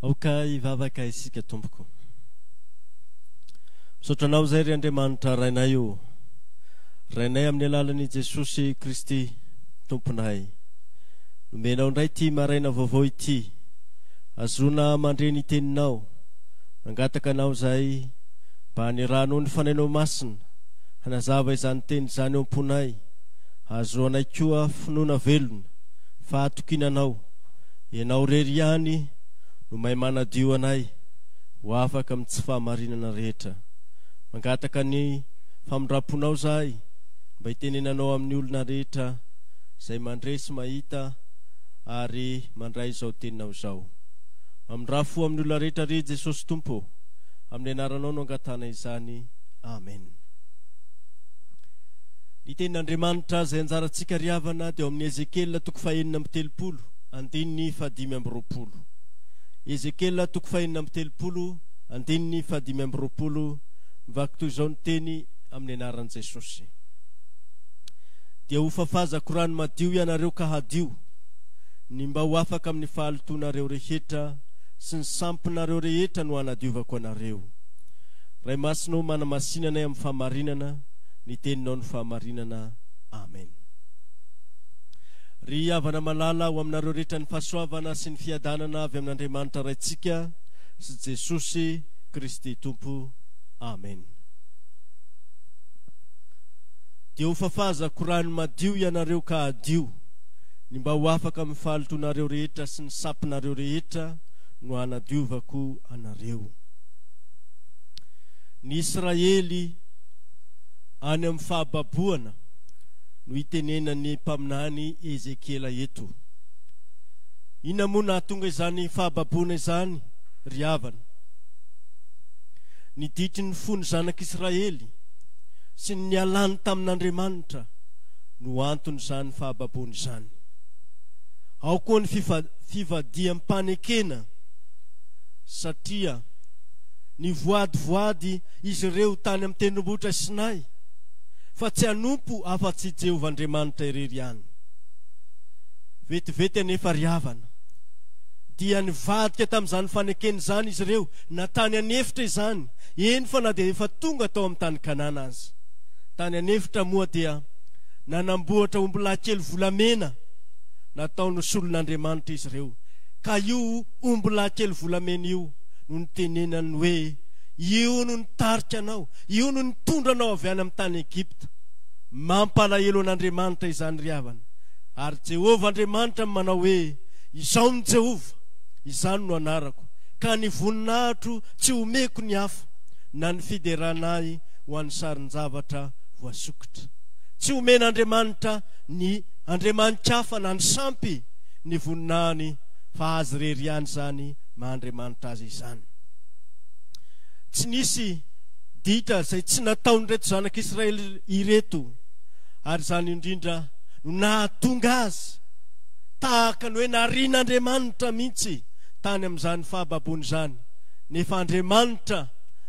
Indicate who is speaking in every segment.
Speaker 1: Aoka hivavaka isika tompoko. Misaotra anao izay ry Andriamanitra Rainay o. Rainay amin'ny alalan'i Jesosy Kristy Tomponay. Nomenao indray ity maraina vaovao ity. Azoana mandre ny teninao. Mangataka anao izahay mba hanirahanao ny Fanahinao Masina hanazava izany teny izany ao am-ponay. Hahazoanay koa finoana velona, fahatokiana anao. Ianao irery ihany no mahay manadio anay ho afaka amin'ny tsy fahamarinana rehetra. Mangataka ny famindram-ponao izahay mba hitenenanao amin'ny olona rehetra izay mandre sy mahita ary mandray izao teninao izao. Mamindrà fo amin'ny olona rehetra re Jesosy Tompo ô. Amin'ny anaranao no angatahana izany. Amen. Ny tenin'Andriamanitra izay anjarantsika ry havana dia ao amin'ny Ezekiela toko fahenina amby 30 andininy fahadimy amby 20. Ezekiela toko fahenina amby 30 andininy fahadimy amby 20 mivaky toy izao ny teny amin'ny anaran'i Jesosy. Dia ho fafazako rano madio ianareo ka hadio, ny mba ho afaka amin'ny fahalotoanareo rehetra sy ny sampinareo rehetra no hanadiovako anareo. Ray Masina ô, manamasina anay amin'ny fahamarinana, ny teninao no fahamarinana. Amen. Ry havana malala, ho aminareo rehetra ny fahasoavana sy ny fiadanana avy amin'Andriamanitra Raintsika sy Jesosy Kristy Tompo. Amen. Dia ho fafazako rano madio ianareo ka hadio, ny mba ho afaka amin'ny fahalotoanareo rehetra sy ny sampinareo rehetra no hanadiovako anareo. Ny Israely any amin'ny fahababoana no itenenan'ny mpaminany Ezekiela eto. Inona moa nahatonga izany fahababoana izany, ry havana? Ny ditry ny fon'ny zanak'Israely sy ny nialany tamin'Andriamanitra no anton'izany fahababoana izany. Ao koa ny fivadiham-panekena satria nivoadivoady izy ireo tany amin'ny tendrombohitra Sinay fa tsy hanompo afa-tsy i Jehovah Andriamanitra irery ihany. Vetivety anefa ry havana, dia nivadika tamin'izany fanekena izany izy ireo, na tany an'efitra izany, eny fa na dia efa tonga tao amin'ny tany Kanana aza. Tany an'efitra moa dia nanamboatra ombilahy kely volamena nataony ho solon'Andriamanitra izy ireo, ka io ombilahy kely volamena io no nitenenany hoe, Io no nitarika anao, io no nitondra anao avy any amin'ny tany Egypta. Mampalahelo an'Andriamanitra izany ry havana. Ary Jehovah Andriamanitra no manao hoe, Izaho no Jehovah, izany no anarako, ka ny voninahitro tsy homeko ny hafa, na ny fiderana ahy ho an'ny sarin-javatra voasokitra. Tsy homen'Andriamanitra ny andriamani-kafa na ny sampy ny voninahiny, fa Azy irery ihany izany maha Andriamanitra Azy izany. Tsy nisy ditra izay tsy nataon'ireto zanak'Israely ireto, ary izany indrindra no nahatonga azy tahaka ny hoe narian'Andriamanitra mihitsy tany amin'izany fahababoana izany, nefa Andriamanitra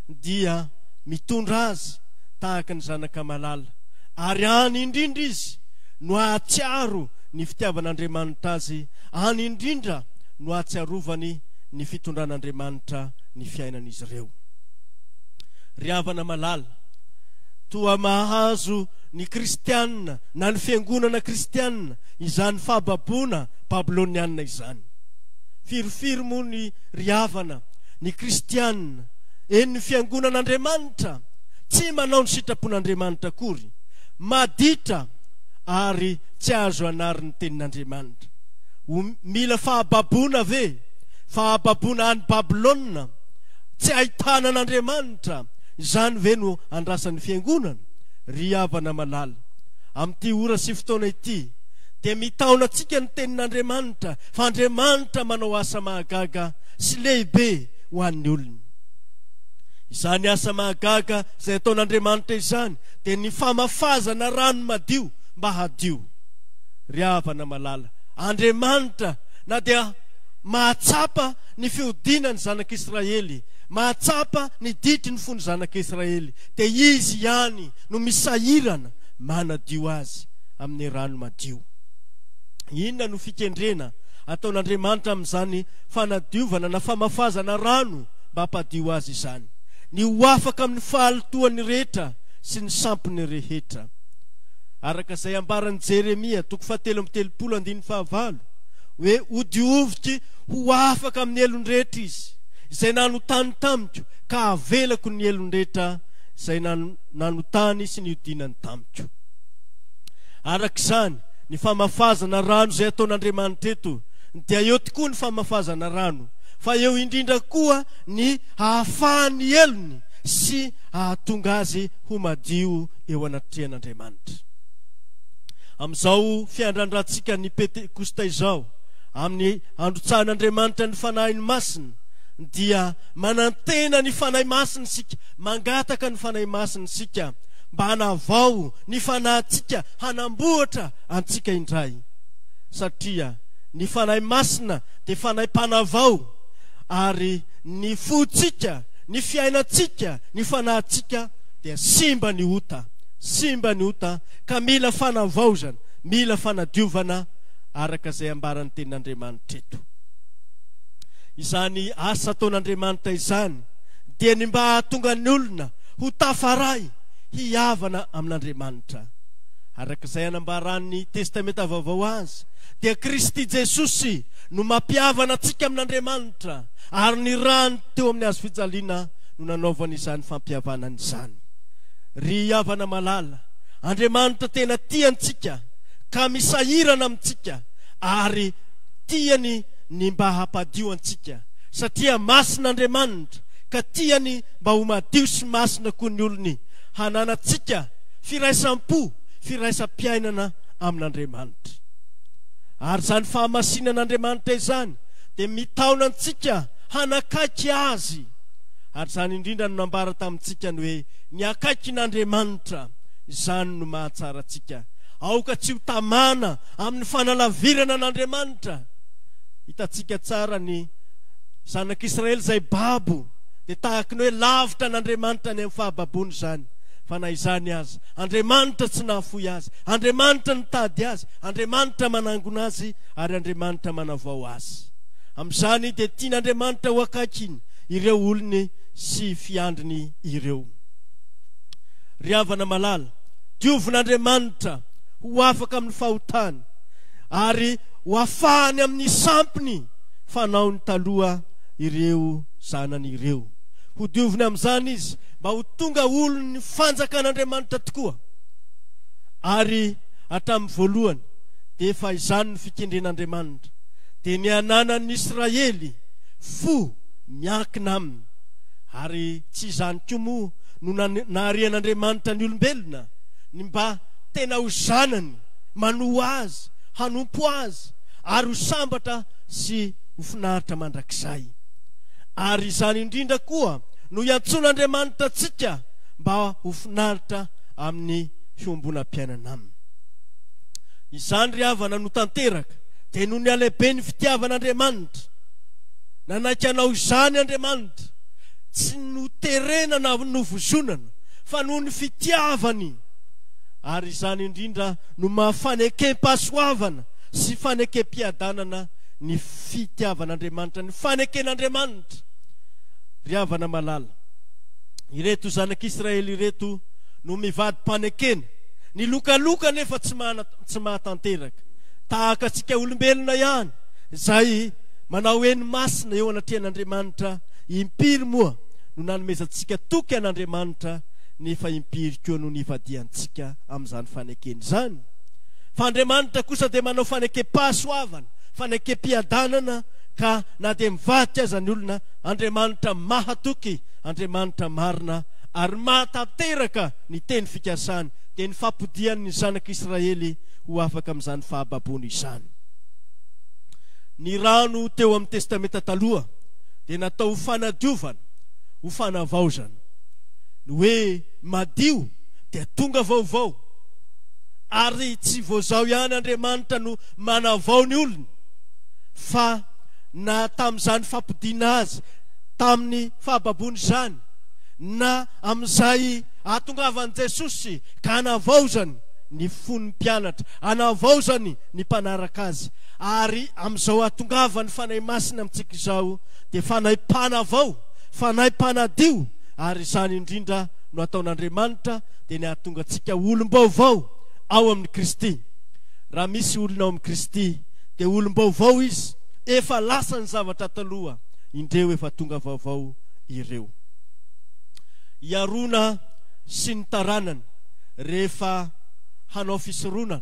Speaker 1: dia mitondra azy tahaka ny zanaka malala, ary any indrindra izy no hahatsiaro ny fitiavan'Andriamanitra azy, any indrindra no hahatsiarovany ny fitondran'Andriamanitra ny fiainan'izy ireo. Ry havana malala, toa mahazo ny kristianina na ny fiangonana kristianina izany fahababoana babylonianina izany. Firifiry moa ny ry havana, ny kristianina, eny ny fiangonan'Andriamanitra, tsy manao ny sitrapon'Andriamanitra akory, maditra ary tsy azo anarin'ny tenin'Andriamanitra. Ho mila fahababoana ve? Fahababoana any Babylona, tsy ahitana an'Andriamanitra, izany ve no andrasan'ny fiangonana? Ry havana malala, amin'ity ora sy fotoana ity, dia mitaona antsika ny tenin'Andriamanitra fa Andriamanitra manao asa mahagaga sy lehibe ho an'ny olony. Izany asa mahagaga izay ataon'Andriamanitra izany dia ny famafazana rano madio mba hadio. Ry havana malala, Andriamanitra na dia mahatsapa ny fihodinan'ny zanak'Israely, mahatsapa ny ditry ny fon'ny zanak'Israely, dia Izy ihany no misahirana manadio azy amin'ny rano madio. Inona no fikendrena? ataon'Andriamanitra amin'izany fanadiovana na famafazana rano mba hampadio azy izany. Ny ho afaka amin'ny fahalotoany rehetra sy ny sampiny rehetra. Araka izay ambaran'i Jeremia, toko fahatelo amby telopolo andininy fahavalo, hoe hodioviko ho afaka amin'ny helony rehetra izy, izay nanotany tamiko, ka havelako ny helony rehetra izay nanotany sy niodinany tamiko. Araka izany, ny famafazana rano izay ataon'Andriamanitra eto dia eo tokoa ny famafazana rano, fa eo indrindra koa ny hahafahan'ny helony sy hahatonga azy ho madio eo anatrehan'Andriamanitra. Amin'izao fiandrandrantsika ny Pentekosta izao, amin'ny androtsahan'Andriamanitra ny Fanahiny Masina, dia manantena ny Fanahy Masina isika, mangataka ny Fanahy Masina isika mba hanavao ny fanahintsika, hanamboatra antsika indray. Satria ny Fanahy Masina dia Fanahy mpanavao, ary ny fontsika, ny fiainantsika, ny fanahintsika dia simba ny ota, simba ny ota ka mila fanavaozana, mila fanadiovana araka izay ambaran'ny tenin'Andriamanitra eto. Izany asa ataon'Andriamanitra izany dia ny mba hahatonga ny olona ho tafaray hihavana amin'Andriamanitra. Araka izay anambaran'ny Testamenta Vaovao azy, dia Kristy Jesosy no mampihavana antsika amin'Andriamanitra, ary ny rany teo amin'ny hazo fijaliana no nanaovany izany fampihavanana izany. Ry havana malala, Andriamanitra tena tia antsika ka misahirana amintsika ary tiany ny mba hampadio antsika satria masina Andriamanitra ka tiany mba ho madio sy masina koa ny olony hananantsika firaisam-po, firaisam-piainana amin'Andriamanitra. Ary izany fahamasinan'Andriamanitra izany dia mitaona antsika hanakaiky Azy. Ary izany indrindra no nambara tamintsika ny hoe ny akaikin'Andriamanitra, izany no mahatsara antsika. Aoka tsy ho tamana amin'ny fanalavirana an'Andriamanitra. Hitantsika tsara ny zanak'Israely izay babo dia tahaky ny hoe lavitra an'Andriamanitra any amin'ny fahababoana izany. Fa na izany aza, Andriamanitra tsy nahafoy azy, Andriamanitra nitady azy, Andriamanitra manangona azy, ary Andriamanitra manavao azy. Amin'izany dia tian'Andriamanitra ho akaikiny ireo olony sy fiandriny ireo. Ry havana malala, diovin'Andriamanitra ho afaka amin'ny fahotany ary ho afahany amin'ny sampiny fanaony taloha ireo zanany ireo. Hodioviny amin'izany izy mba ho tonga olon'ny fanjakan'Andriamanitra tokoa. Ary hatramin'ny voalohany dia efa izany no fikendren'Andriamanitra, dia ny hananan'ny Israely fo miankina aminy. Ary tsy izany koa moa no naharian'Andriamanitra ny olombelona, ny mba tena ho zanany, manoa azy, hanompo azy, ary ho sambatra sy ho finaritra mandrakizay. Ary izany indrindra koa no iantsoan'Andriamanitra antsika mba ho finaritra amin'ny fiombonam-piainana aminy. Izany ry havana no tanteraka dia noho ny halehiben'ny fitiavan'Andriamanitra. Nanaiky hanao izany Andriamanitra, tsy noterena na novozonana, fa noho ny fitiavany. Ary izany indrindra no maha fanekem-pahasoavana sy fanekem-piadanana ny fitiavan'Andriamanitra, ny faneken'Andriamanitra. Ry havana malala, ireto zanak'Israely ireto no mivadi-panekena, nilokaloka nefa tsy tsy mahatanteraka. Tahaka antsika olombelona ihany, izay manao eny masina eo anatrehan'Andriamanitra, impiry moa no nanomezantsika toky an'Andriamanitra, nefa impiry koa no nivadihantsika amin'izany fanekena izany? Fa Andriamanitra kosa dia manao fanekem-pahasoavana, fanekem-piadanana, ka na dia mivadika aza ny olona, Andriamanitra mahatoky, Andriamanitra marina, ary mahatanteraka ny teny fikasany, dia ny fampodiany ny zanak'Israely ho afaka amin'izany fahababoana izany. Ny rano teo amin'ny Testamenta Taloha dia natao ho fanadiovana, ho fanavaozana. Ny hoe madio dia tonga vaovao. Ary tsy vao izao ihany Andriamanitra no manavao ny olony, fa na tamin'izany fampodiana azy tamin'ny fahababoana izany, na amin'izay ahatongavan'i Jesosy ka hanavaozany. ny fon'ny mpianatra, hanavaozany ny mpanaraka Azy. Ary amin'izao hahatongavan'ny Fanahy Masina amintsika izao dia Fanahy mpanavao, Fanahy mpanadio, ary izany indrindra no ataon'Andriamanitra dia ny hahatonga antsika olom-baovao ao amin'i Kristy. Raha misy olona ao amin'i Kristy dia olom-baovao izy, efa lasa ny zavatra taloha, indreo efa tonga vaovao ireo. I Arona sy ny taranany rehefa hanao fisoronana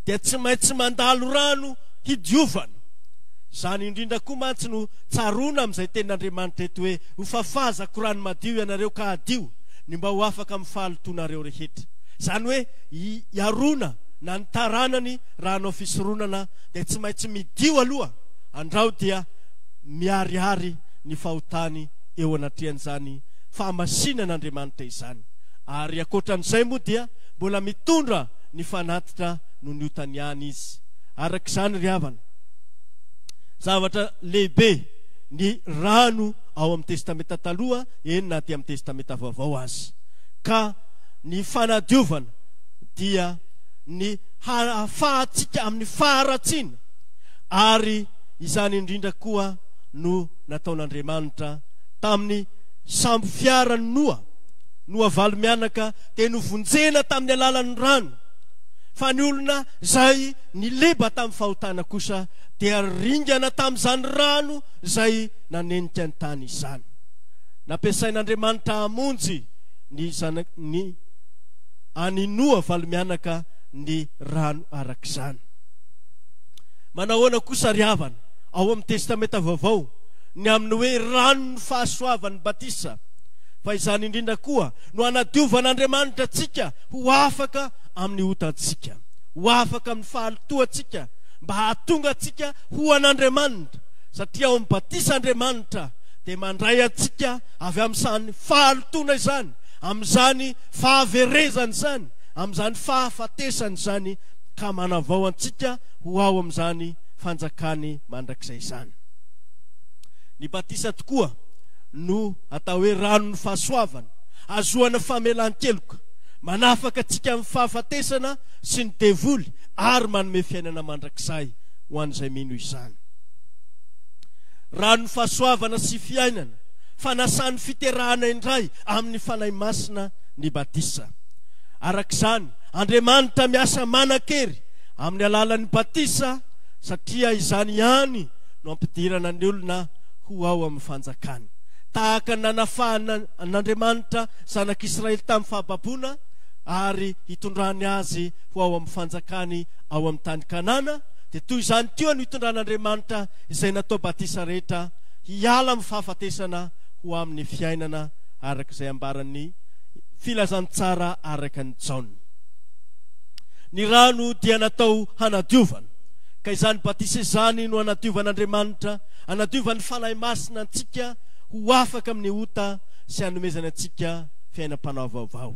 Speaker 1: dia tsy maintsy mandalo rano hidiovana. Izany indrindra koa mantsy no tsaroana amin'izay tenin'Andriamanitra eto hoe, Hofafazako rano madio ianareo ka hadio, ny mba ho afaka amin'ny fahalotoanareo rehetra. Izany hoe i Arona na ny taranany raha hanao fisoronana dia tsy maintsy midio aloha, andrao dia miharihary ny fahotany eo anatrehan'izany fahamasinan'Andriamanitra izany. Ary ankoatran'izay moa dia mbola mitondra ny fanatitra noho ny otany ihany izy. Araka izany ry havana, zavatra lehibe ny rano ao amin'ny Testamenta Taloha, eny na aty amin'ny Testamenta Vaovao aza. Ka ny fanadiovana dia ny hahafahantsika amin'ny faharatsiana, ary izany indrindra koa no nataon'Andriamanitra tamin'ny sambo fiaran'i Noa. Noa valo mianaka dia novonjena tamin'ny alalan'ny rano, fa ny olona izay nileba tamin'ny fahotana kosa dia ringana tamin'izany rano izay nanenika ny tany izany. Nampiasain'Andriamanitra hamonjy ny zanak' ny an'i Noa valo mianaka ny rano araka izany. Manahoana kosa ry havana, ao amin'ny Testamenta Vaovao, ny amin'ny hoe ranon'ny fahasoavan'ny batisa? Fa izany indrindra koa no hanadiovan'Andriamanitra antsika ho afaka amin'ny otantsika, ho afaka amin'ny fahalotoantsika, mba hahatonga antsika ho an'Andriamanitra, satria ao amin'ny batisa Andriamanitra dia mandray antsika avy amin'izany fahalotoana izany, amin'izany fahaverezana izany, amin'izany fahafatesana izany, ka manavao antsika ho ao amin'izany fanjakany mandrakizay izany. Ny batisa tokoa no atao hoe ranon'ny fahasoavana, ahazoana famelan-keloka, manafaka antsika amin'ny fahafatesana sy ny devoly ary manome fiainana mandrakizay ho an'izay mino izany. Ranon'ny fahasoavana sy fiainana, fanasan'ny fiterahana indray amin'ny Fanahy Masina ny batisa. Araka izany, Andriamanitra miasa manan-kery amin'ny alalan'ny batisa satria izany ihany no ampidirana ny olona ho ao amin'ny fanjakany. Tahaka ny nanafahana an'Andriamanitra zanak'Israely tamin'ny fahababoana ary hitondrany azy ho ao amin'ny fanjakany ao amin'ny tany Kanana, dia toy izany koa no hitondran'Andriamanitra izay natao batisa rehetra hiala amin'ny fahafatesana ho amin'ny fiainana araka izay ambaran'ny Filazantsara araka an'i Jaona. Ny rano dia natao hanadiovana, ka izany batisa izany no hanadiovan'Andriamanitra, hanadiovan'ny Fanahy Masina antsika ho afaka amin'ny ota sy hanomezany antsika fiainam-panahy vaovao.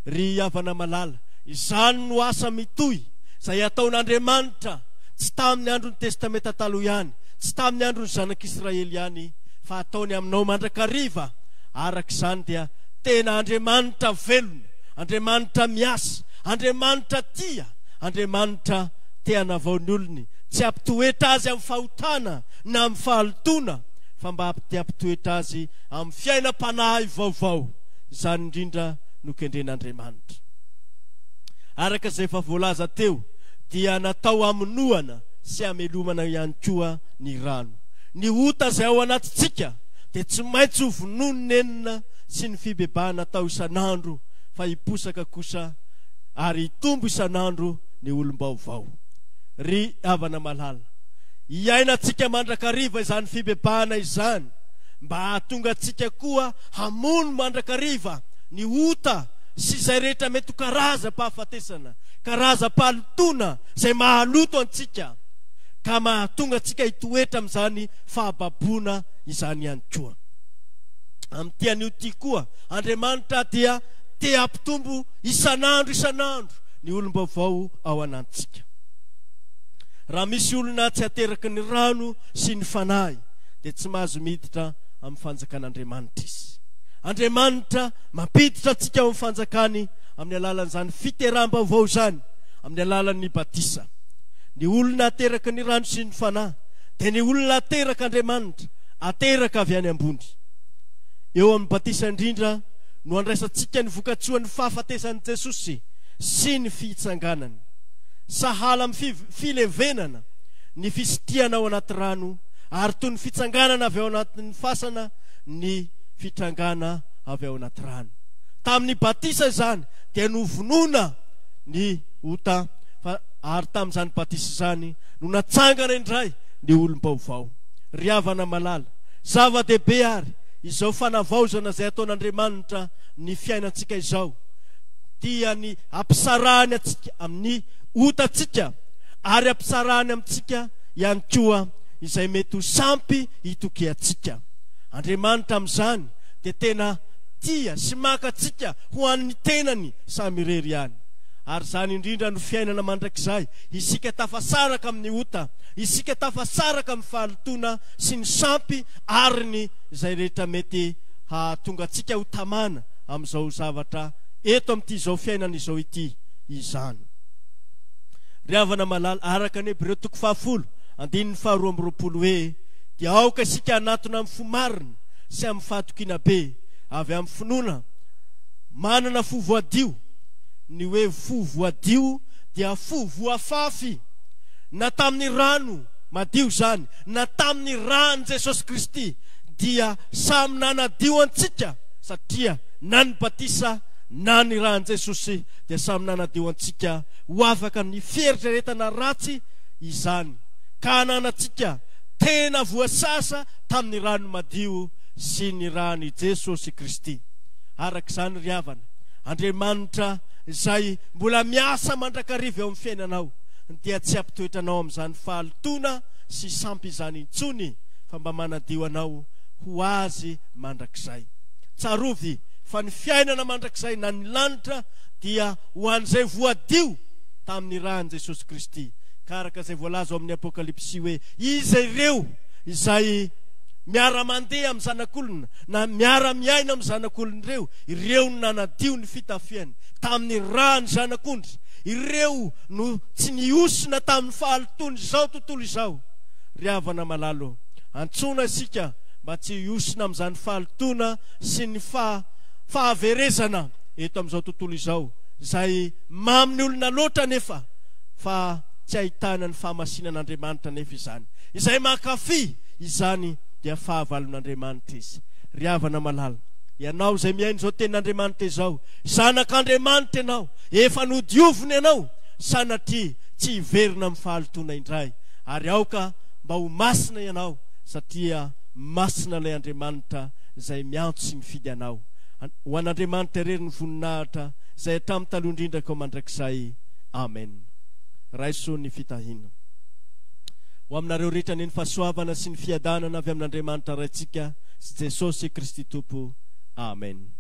Speaker 1: Ry havana malala, izany no asa mitohy izay ataon'Andriamanitra, tsy tamin'ny andron'ny Testamenta Taloha ihany, tsy tamin'ny andron'ny Zanak'Israely ihany, fa ataony aminao mandrakariva. Araka izany dia tena Andriamanitra velona, Andriamanitra miasa, Andriamanitra tia, Andriamanitra te hanavao ny olony, tsy hampitoetra azy amin'ny fahotana na amin'ny fahalotoana, fa mba te hampitoetra azy amin'ny fiainam-panahy vaovao. Izany indrindra no kendren'Andriamanitra. Araka izay efa voalaza teo dia natao hamonoana sy hamelomana ihany koa ny rano. Ny ota izay ao anatintsika dia tsy maintsy ho vonoin'ny nenina sy ny fibebahana atao isan'andro fa hiposaka kosa ary hitombo isan'andro ny olom-baovao. Ry havana malala, hiainantsika mandrakariva izany fibebahana izany mba hahatonga antsika koa hamono mandrakariva ny ota sy izay rehetra mety ho karazam-pahafatesana, karazam-pahalotoana izay mahaloto antsika ka mahatonga antsika hitoetra amin'izany fahababoana izany ihany koa. Amin'ity anio ity koa, Andriamanitra dia te hampitombo isan'andro isan'andro ny olom-baovao ao anantsika. Raha misy olona tsy ateraky ny rano sy ny Fanahy, dia tsy mahazo miditra amin'ny fanjakan'Andriamanitra izy. Andriamanitra mampiditra antsika ao amin'ny fanjakany amin'ny alalan'izany fiteraham-baovao izany. amin'ny alalan'ny batisa. Ny olona ateraky ny rano sy ny Fanahy dia ny olona aterak'Andriamanitra, ateraka avy any ambony. Eo amin'ny batisa indrindra no andraisantsika ny vokatsoan'ny fahafatesan'i Jesosy sy ny fitsanganany. Sahala amin'ny filevenana ny fisitrihana ao anaty rano ary toy ny fitsanganana avy ao anatin'ny fasana ny fitrangana avy ao anaty rano. Tamin'ny batisa izany dia novonoina ny ota fa ary tamin'izany batisa izany no natsangana indray ny olom-baovao. Ry havana malala, zava-dehibe àry izao fanavaozana izay ataon'Andriamanitra ny fiainantsika izao, dia ny hampisarahany antsika amin'ny otantsika ary hampisarahany amintsika ihany koa izay mety ho sampy itokiantsika. Andriamanitra amin'izany dia tena tia sy maka antsika ho an'ny tenany samy irery ihany. Ary izany indrindra no fiainana mandrakizay, isika tafasaraka amin'ny ota, isika tafasaraka amin'ny fahalotoana sy ny sampy ary ny izay rehetra mety hahatonga antsika ho tamana amin'izao zavatra eto amin'ity izao fiainana izao ity izany. Ry havana malala, araka ny Hebreo toko fahafolo, andininy faharoa amby roapolo hoe, Dia aoka isika hanatona amin'ny fo marina sy amin'ny fahatokiana be, avy amin'ny finoana, manana fo voadio. Ny hoe fo voadio dia fo voafafy, na tamin'ny rano madio izany, na tamin'ny ran'i Jesosy Kristy, dia samy nanadio antsika, satria na ny batisa na ny ran'i Jesosy dia samy nanadio antsika ho afaka amin'ny fieritreretana ratsy izany, ka hananantsika tena voasasa tamin'ny rano madio sy ny ran'i Jesosy Kristy. Araka izany, ry havana, Andriamanitra izay mbola miasa mandrakariva eo amin'ny fiainanao dia tsy hampitoetra anao amin'izany fahalotoana sy sampy izany intsony fa mba manadio anao ho Azy mandrakizay. Tsarovy fa ny fiainana mandrakizay na ny lanitra dia ho an'izay voadio tamin'ny ran'i Jesosy Kristy, ka araka izay voalaza ao amin'ny Apokalypsy hoe, Iza ireo izay miara-mandeha amin'ny Zanak'olona na miara-miaina amin'ny Zanak'olona ireo? Ireo no nanadio ny fitafiany tamin'ny ran'ny Zanak'ondry. Ireo no tsy nihosina tamin'ny fahalotoan'izao tontolo izao. Ry havana malala ô, antsoina isika mba tsy hihosina amin'izany fahalotoana sy ny fahaverezana eto amin'izao tontolo izao, izay mamin'ny olona loatra anefa fa tsy ahitana ny fahamasinan'Andriamanitra anefa izany. Izay mankafy izany dia fahavalon'Andriamanitra izy. Ry havana malala, ianao izay mihaino izao tenin'Andriamanitra izao, zanak'Andriamanitra ianao, efa nodiovina ianao, sanatria tsy hiverina amin'ny fahalotoana indray, ary aoka mba ho masina ianao, satria masina ilay Andriamanitra izay miantso sy mifidy anao. Ho an'Andriamanitra irery ny voninahitra izay hatramin'ny taloha indrindra ka ho mandrakizay. Amen. Raiso ny fitahiana. Ho aminareo rehetra anie ny fahasoavana sy ny fiadanana avy amin'Andriamanitra Raintsika sy Jesosy Kristy Tompo. Amen.